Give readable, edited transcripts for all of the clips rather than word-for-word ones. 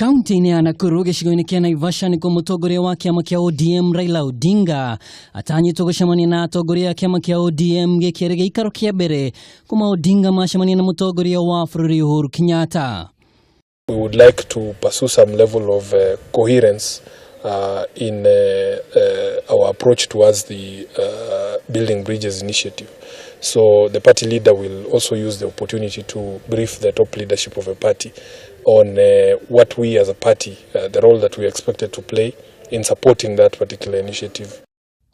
Kaunti-inĩ ya Nakuru gĩcigo-inĩ kĩa Naivasha nĩkuo mũtongoria wa kĩama kĩa ODM Raila Odinga atanyĩtwo gũcemania na atongoria a kĩama kĩa ODM gĩkĩ arĩ gĩikaro kĩa mbere kuma Odinga macemania na mũtongoria wa bũrũri Uhuru Kenyatta. We would like to pursue some level of coherence in our approach towards the Building Bridges initiative. So the party leader will also use the opportunity to brief the top leadership of the party on what we as a party, the role that we expected to play in supporting that particular initiative.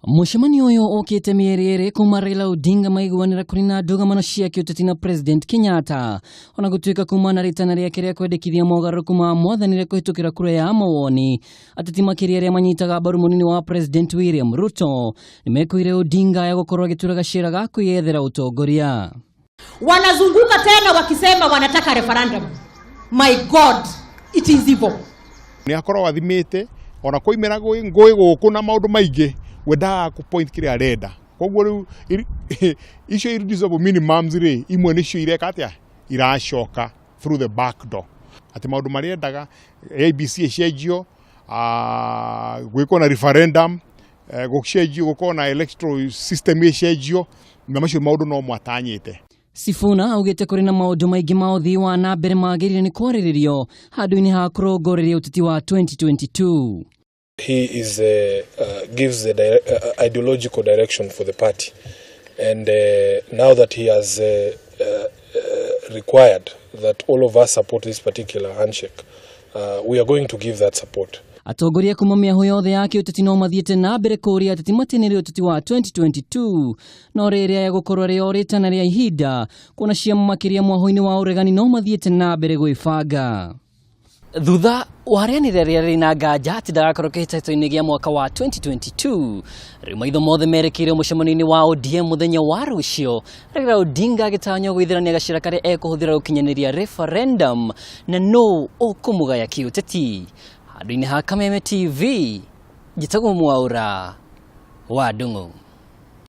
Mũcemanio ũyũ ũkĩte mĩeri ĩrĩ kuma Raila Odinga maiguanĩra kũrĩ na ndũgamano cia kĩũteti na President Kenyatta, ona gũtuĩka kuma na rĩtana rĩake rĩa kwendekithia mogarũrũku ma mwathanĩre kũhĩtũkĩra kura ya mawoni, ateti makĩria arĩa manyitaga mbaru mũnini wa President William Ruto nĩmekũire Odinga ya gũkorwo agĩtura gacĩra ga kwĩyethera ũtongoria. Wanazunguka tena wakisema wanataka referendum. My God, it is evil. Nĩ akorwo athimĩte ona kwaimĩra ngũĩ gũkũ na maũndũ maingĩ, we ndaga kũ point kĩrĩa arenda. Koguo rĩu icio irreducible minimums rĩ, imwe nĩcio ireka atĩa, iracoka through the back door, atĩ maũndũ marĩa endaga, IEBC ĩcenjio, gwĩkwo na referendum, gũcenjio, gũkorwo na electoral system ĩcenjio, na macio maũndũ no mwatanyĩte. Sifuna augĩte kũrĩ na maũndũ maingĩ ma ũthii wa na mbere magĩrĩire nĩ kwarĩrĩrio handũ-inĩ ha kũrongoreria ũteti wa 2022. He is gives the ideological direction for the party, and now that he has required that all of us support this particular handshake, we are going to give that support. Atongoria kuma mĩahũ yothe ya kĩũteti no mathiĩte na mbere kũũria ateti matinĩre ũteti wa 2022, no rĩrĩa egũkorwo rĩo rĩtana rĩa ihinda kuona ciama makĩria mwahũ-inĩ wa ũregani no mathiĩte na mbere gwĩbanga thutha wa rĩanĩrĩra rĩrĩa rĩrĩ na nganja atĩ ndagakorwo kĩhĩtahĩtano-inĩ gĩa mwaka wa 2022. Rĩu maitho mothe merekeire mũcemanio-inĩ wa ODM mũthenya wa rũciũ, Raila Odinga agĩtanywo gwĩthĩrania gacĩra karĩa ekũhũthĩra gũkinyanĩria referendum na nũ ũkũmũgaya kĩũteti. Handũ-inĩ ha Kameme TV, njĩtagwo Mwaũra wa Ndung'u.